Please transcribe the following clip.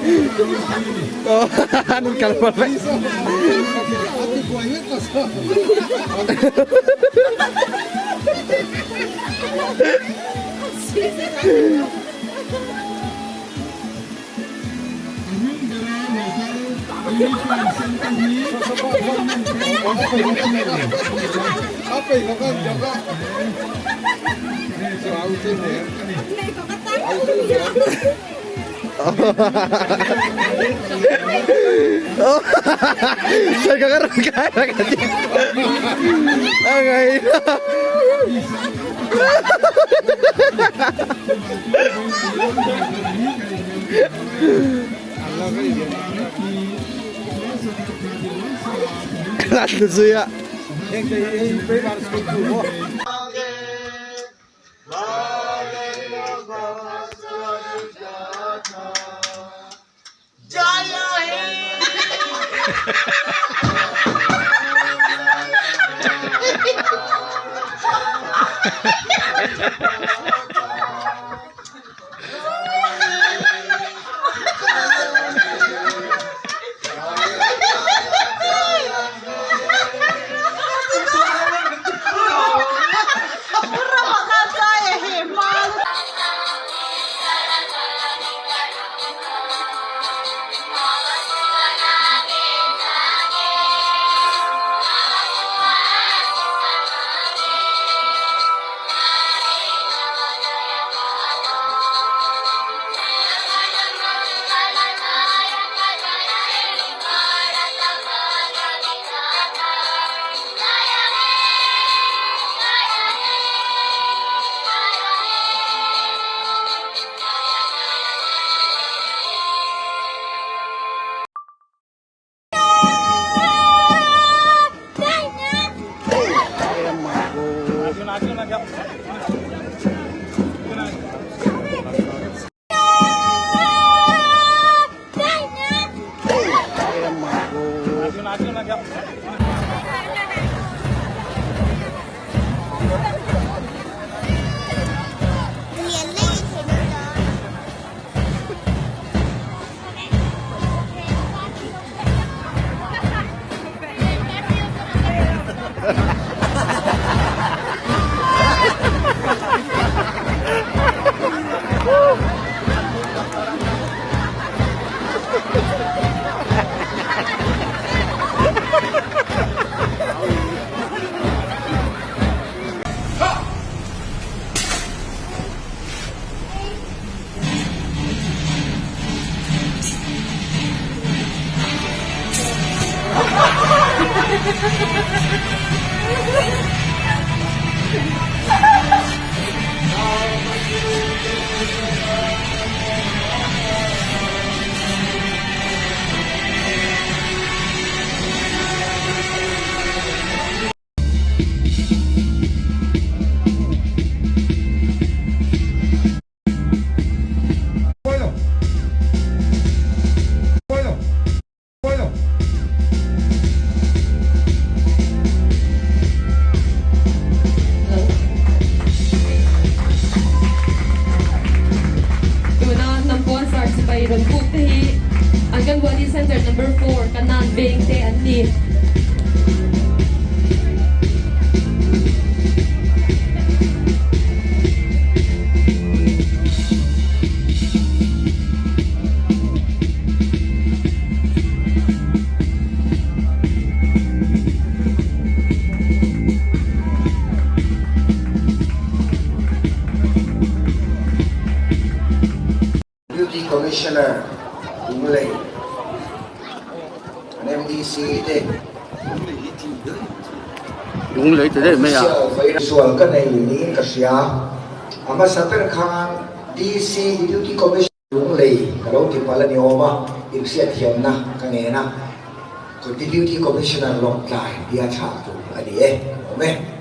An in kal pawlh vek. Zuia. Tuna hnam puansar chibai rawn buk te hi Anganwadi Centre Number 4 Kanan veng te an ni. Deputy Commissioner Lunglei an MDC te Lunglei te daih mai a. Sual ka nei niin ka hria. A hmasa ber khan DC Deputy Commissioner Lunglei ka lo ti palh a ni awm a, inhriatthiamna ka ngen a, Deputy Commissioner Lawngtlai tia thlak tur a ni e, awm e.